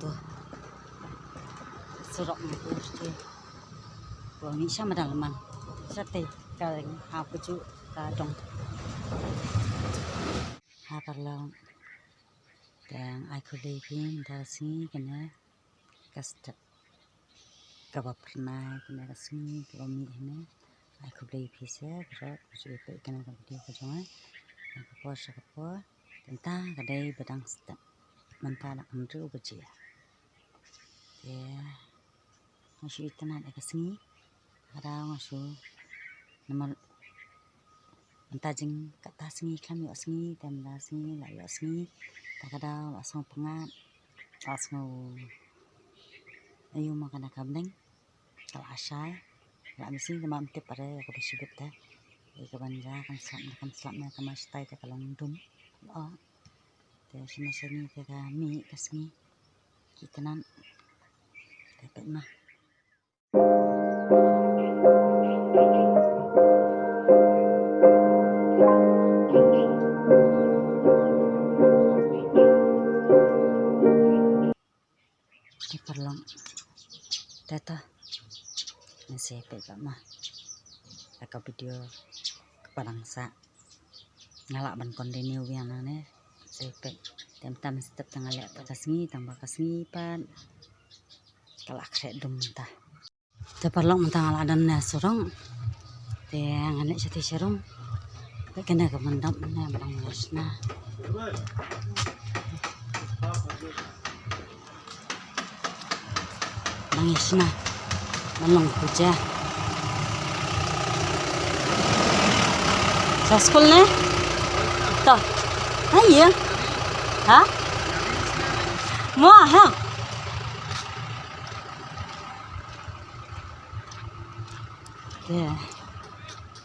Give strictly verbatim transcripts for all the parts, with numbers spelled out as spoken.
To. Surok na tu, tu. Ko ni sha madan leman. Sate ka ring ha ku ju ka dong. Ha paralok. Tang ai khublei phi mynta ka sngi kane ka step kaba phyrnai kane ka sngi kaba mih hynne. Ai khublei phi se baroh ba phi ju peit kane ka video ka jong nga. Na ka por sha ka por. Mynta ka dei ba dang step. Mynta la hynriew baje. Te nga shu itynnad ïa ka sngi. Ka daw nga shu namar mynta jing kata sngi khlem ïoh sngi, te mynta sngi la ïoh sngi. Te ka daw la sngew pyngngad, la sngew aïu ma kane ka bneng. Ka la shai, la mih sngi te ma ym tip are ïa kaba shibit te. Ïa ka ban ïa kam slap ne kam slap ne ka ma shatai te ka long dum. Oh. Te shane shane te ka mih ka sngi. Ki tnat. Te peit ma. Te paralok. Te to. Ngan sa peit pat ma. Ïa ka video kaba dang sah. Nga lah ban continue biang nangne. Sa peit. Te mynta mynstep te nga leh pat ka sngi, tang ba ka sngi pat ka la khreh dum mynta. Te paralok mynta nga la don ne surok. Te ngan leit shatei sharong. Peit kane ka mandap ne ba dang ïa shna. Dang ïa shna. Ban long puja. Sa skul ne? To. Ha ïa. Ha? Mo ha. Te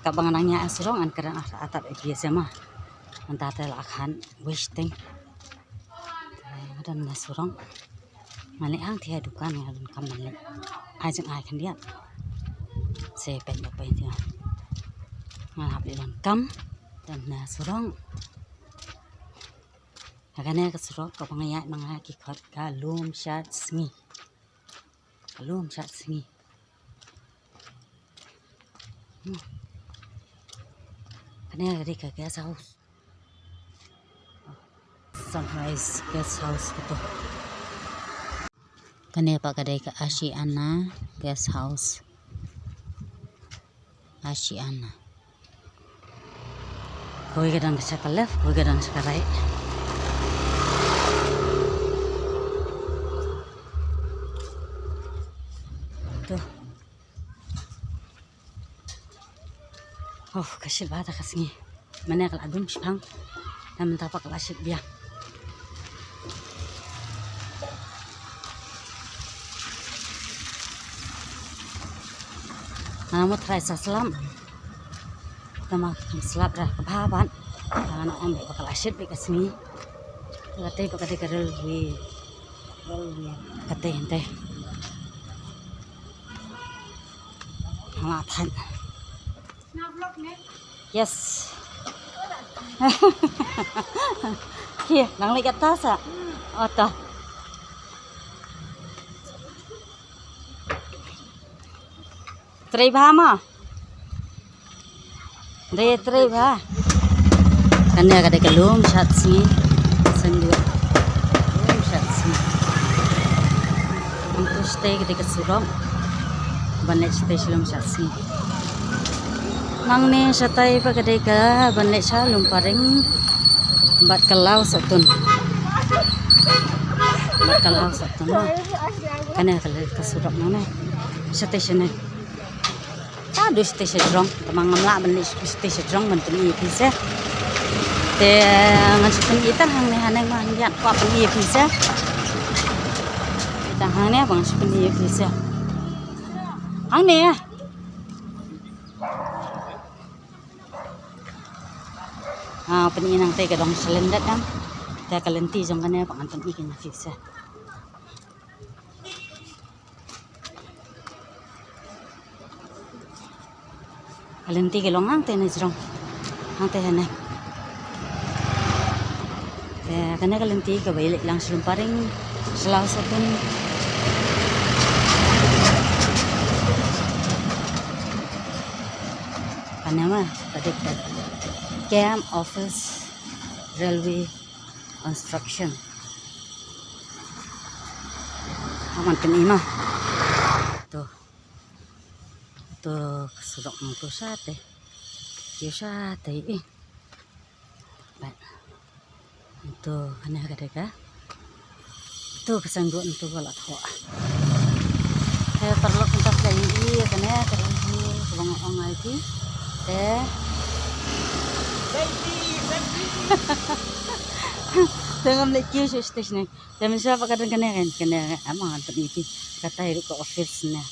kaba nga nang ïa surok ngan kren artat ïa phi se ma. Mynta te la khan wishting. Te nga don na surok. Nga leit hangtei ha dukan nga donkam ban leit ai jong ai khyndiat. Sa peit ba peit te nga hap leit donkam. Don na surok. Ha kane ka surok kaba nga ïaid ma nga ki khot ka Lum Shad Sngi. Ka Lum Shad Sngi. Hmm. Kane ka dei ka guest house. Sunrise guest house kato. Kane pat ka dei ka Ashiana guest house. Ashiana. Kawei ka don sha ka left, kawei ka don sha ka right. To. Oh, ka shit bha ta ka sngi. Mane ka la dum shipang. Namar mynta pat ka la shit biang. Nga mut trai sa slap. Tama kam slap da ka bha ban. Nga ong ba ka la shit bha ka sngi. Ka tei ba ka dei ka railway. Railway. Ka tei hynte. Nga la thait. Yes. Ki, nang leit kata sa. Oto. Trei bha ma. Dei trei bha. Kane ka dei ka Lum Shad Sngi. Sngewdei. Lum Shad Sngi. Hangto shatei ka dei ka surok ban leit shatei sha Lum Shad Sngi. Nangne shatei pat ka dei ka ban leit sha Lumparing bad ka Law Sohtun. Bad ka Law Sohtun. Kane ka dei ka surok nangne. Shatei shane. Ka dei shatei sha jrong, tangba ngam lah ban leit shatei sha jrong ban pyni ïa phi se. Te ngan shu pyni tang hangne haneng ma, ngan ïa kwah pyni ïa phi se. Tang hangne ba ngan shu pyni ïa phi se. Hangne. Ha, pyni nangtei ka dong shalyndet dang. Te ka lynti jong kane ba ngan pyni ïa phi se. Ka lynti ka long hangtei na jrong. Hangtei hangne. Te kane ka lynti kaba ïaleit lang sha Lumparing. Sla sa pun. Kane ma ka dei ka camp office railway construction. Aman pyn-i ma. To. To ka surok nangto shatei. Kiew shatei eh. Bad to kane ka dei ka, to ka signboard nangto ka la thoh. Te paralok, mynta phi la ïohi ïa kane ka dei hi kaba nga ong ïa phi. Te te ngam leh kiew shuh station. Te mynshwa pat ka don kane, kane, kane, ama ngan pyni ïa phi. Katai ruh ka office ne.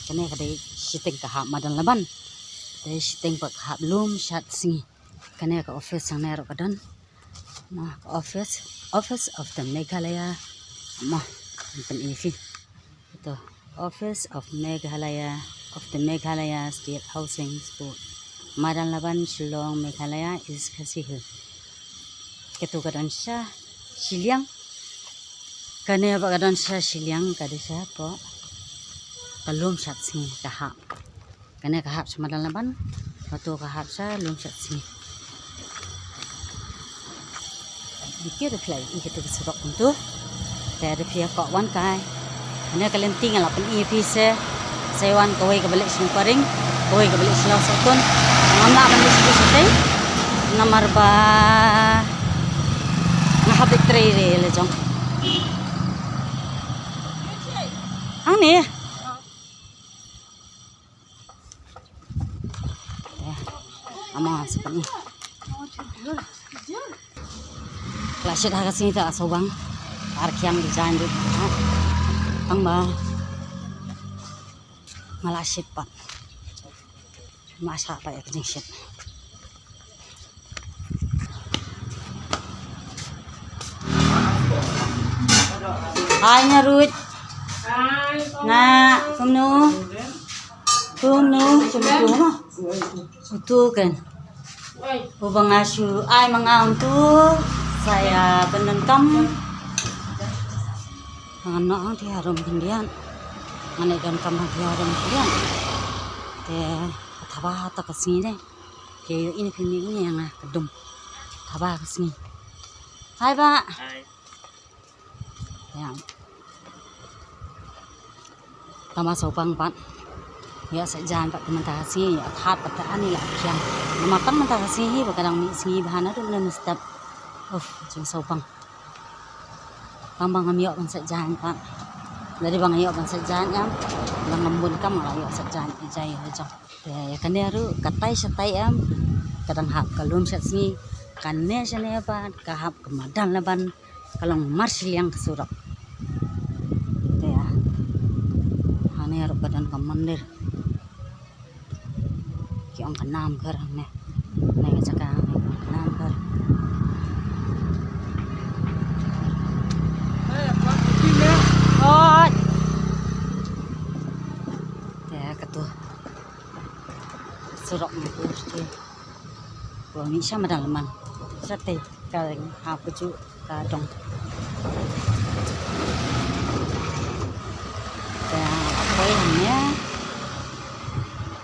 Kane ka dei shiteng ka hap madan Laban. Te shiteng pat ka hap lum shad sngi. Kane ka office hangne ruh ka don. Na ka office, Office of the Meghalaya. Ma, ngan pyni ïa phi. Ito, Office of Meghalaya, of the Meghalaya State Housing Board. Madan Laban, Shillong, Meghalaya, East Khasi Hills. Kato ka don sha shiliang. Kane pat ka don sha shiliang, ka dei sha ko. Ka lum shad sngi, ka hap. Kane ka hap sha madan Laban, kato ka hap sha lum shad sngi. Dei ki dei phi la ïohi kato ka surok kumto. Te dei phi ïa koh wan kai. Kane ka lynti nga la pyni ïa phi se. Sa wan kawei kaba leh sha Nongkharing, kawei kaba leh sha Lawsohtun. Ngam lah ban leh sha phi shatei. Namar ba nga hap leit trei re la jong. Hangne. Ama sa pyn-i. La shit ha ka sngi ta sawbang. Ar kiang di jan di. Tang ba. Nga la shit pat. Ma sa pat ïa ka jingshit. Hai nga Ruth. Nga kumno? Kumno? Kumno? Utu kan. Uba nga shu ai ma nga utu. Sa ïa pyndonkam. Ngan noh hangtei harum khyndiat. Ngan ïa donkam hangtei harum khyndiat. Te thaba ta ka sngi de. Te ïohi ne phi mih ïa nga ka dum. Thaba ka sngi. Hai ba. Hai. Ïa. Tang ba sawbang pat. Ïa sa jan pat te mynta ka sngi, ïa thad pat te ani la khiang. Namar tang mynta ka sngi hi ba ka dang mih sngi ba hana dum ne step. Uf, jong sawbang. Tang ba ngam ïoh ban sa jan pat. Lada ba nga ïoh ban sa jan em. Ba ngam bun kam nga la ïoh sa jan ïa jai ïa jong. Te ïa kane ruh katai shatai em, ka dang hap ka lum shad sngi, kane shane pat ka hap ka madan Laban, ka long marshiliang ka surok. Te ïa hangne ruh ka don ka mandir. Ki ong ka Namghar hangne. Hangne ka jaka hangne ka ong ka Namghar. Hoi. Te ïa kato. Surok nangto shatei. Ba mih sha madan Laban. Shatei ka ha ka juh ka dong. Te poi hangne.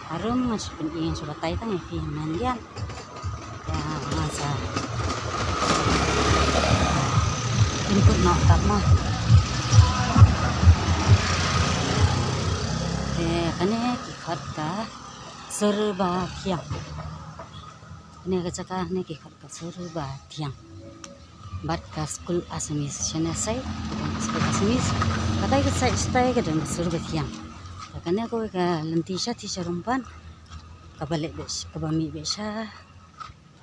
Harum ngan shu pyni ngan shu batai tang ïa phi hangne. Ïa nga sa. Input noh tap ma. Te kane ki khot ka Sur Ba Thiang. Kane ka jaka ne ki khot ka Sur Ba Thiang. Bad ka skul Assamese shane sait, ka don ka skul Assamese. Katai ka sait shatai ka don ka Sur Ba Thiang. Te kane kawei ka lynti shatei sharum pat. Kaba leh beit, kaba mih beit sha,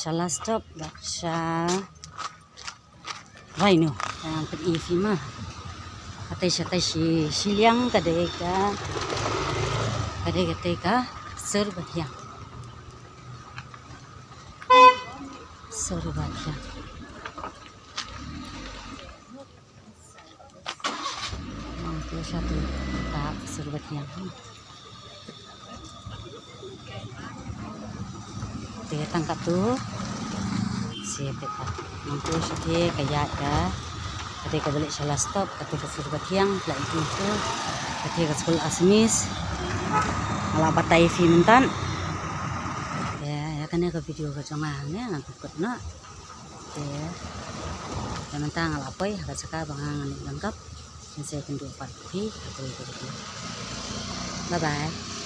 sha Last Stop bad sha Rhino. Ngan pyni ïa phi ma. Katai shatai shi, shiliang ka dei ka, ka dei katai ka Sur Ba Thiang. Sur Ba Thiang. Nangto shatei ka Sur Ba Thiang. Te tang katto. Sha peit pat. Nangto shatei ka ïaid ka, Kata ka ba leh sha la stop, kata ka sur ka thiang, la itu tu. Kata ka skul Assamese. Nga la batai phi mynta. Ïa, ïa kane ka video ka jong nga hangne ngan pynkut noh. Te, ïa mynta nga la poi ha ka jaka ba nga ngan leit donkam. Ngan sa ïakynduh pat phi ha ka video. Bye bye.